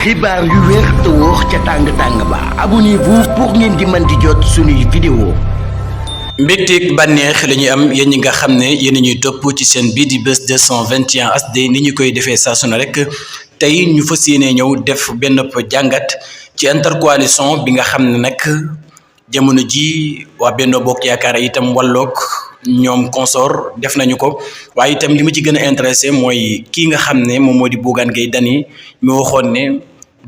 xibaar yu wér te wóor ca tàng ba abonnez-vous pour ngeen di mën di jot suñuy vidéo. mbégteeg bànneex la ñuy am yéen ñi nga xam ne yéen ñuy topp ci seen bii di Buzz 221 HD ni ñu koy defee saa su ne rek tey ñu fas yéene ñëw def benn jàngat ci intercoalition bi nga xam ne nag jamono ji waa Benno Bokk Yaakaar itam walloog ñoom consort def nañu ko waaye itam li ma ci gën a intéressé mooy kii nga xam ne moom moo di Bougane Gueye Dany mi waxoon ne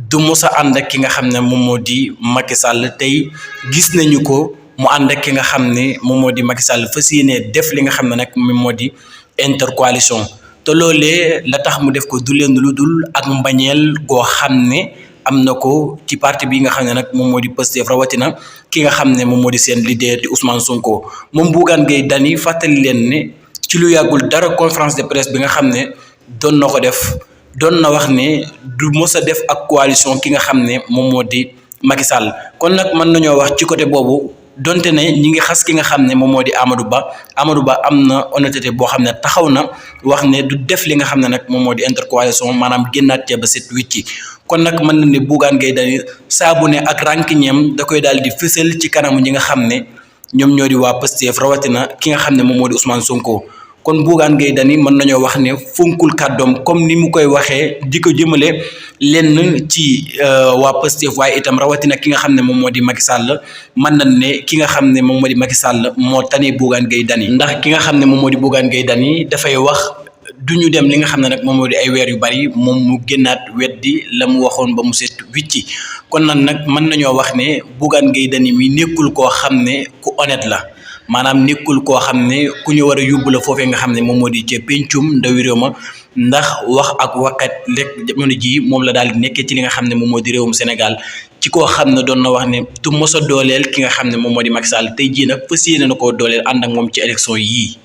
du mos a ànd ak ki nga xam ne moom moo di Macky Sall tey gis nañu ko mu ànd ak ki nga xam ne moom moo di Macky Sall fas yéene def li nga xam ne nag moom moo di intercoalition te loolee la tax mu def ko du leen lu dul ak mbañeel goo xam ne am na ko ci parti bi nga xam ne nag moom moo di Pastef rawatina ki nga xam ne moom moo di seen leader di Ousmane Sonko moom Bougane Gueye Dany fàttali leen ne ci lu yàggul dara conférence de presse bi nga xam ne doon na ko def doon na wax ne du mos a def ak coalition ki nga xam ne moom moo di Macky Sall kon nag mën nañoo wax ci côté boobu donte ne ñi ngi xas ki nga xam ne moom moo di Amadou Ba am na honnêteté boo xam ne taxaw na wax ne du def li nga xam ne nag moom moo di intercoalition maanaam génnaat ca ba set wicci kon nag mën na ne Bougane Gueye Dany saabu ne ak rànkiñeem da koy daal di fësal ci kanamu ñi nga xam ne ñoom ñoo di waa Pastef rawatina ki nga xam ne moom moo di Ousmane Sonko kon Bougane Gueye Dany mën nañoo wax ne funkul kàddoom comme ni mu koy waxee di ko jëmale lenn ci waa Pastef waaye itam rawatina ki nga xam ne moom moo di Macky Sall mën nañ ne ki nga xam ne moom moo di Macky Sall moo tane Bougane Gueye Dany ndax ki nga xam ne moom moo di Bougane Gueye Dany dafay wax du ñu dem li nga xam ne nag moom moo di ay weer yu bari moom mu génnaat weddi la mu waxoon ba mu set wicci kon nag mën nañoo wax ne Bougane Gueye Dany mi nekkul koo xam ne ku honnête la maanaam nekkul koo xam ne ku ñu war a yóbbu la foofee nga xam ne moom moo di ca pencum ndawi réew ma ndax wax ak wakkat lekk jamono ji moom la daal di nekkee ci li nga xam ne moom moo di réewum Sénégal ci koo xam ne doon na wax ne du mos a dooleel ki nga xam ne moom moo di Macky Sall tey jii nag fas yéene na koo dooleel ànd ak moom ci élection yii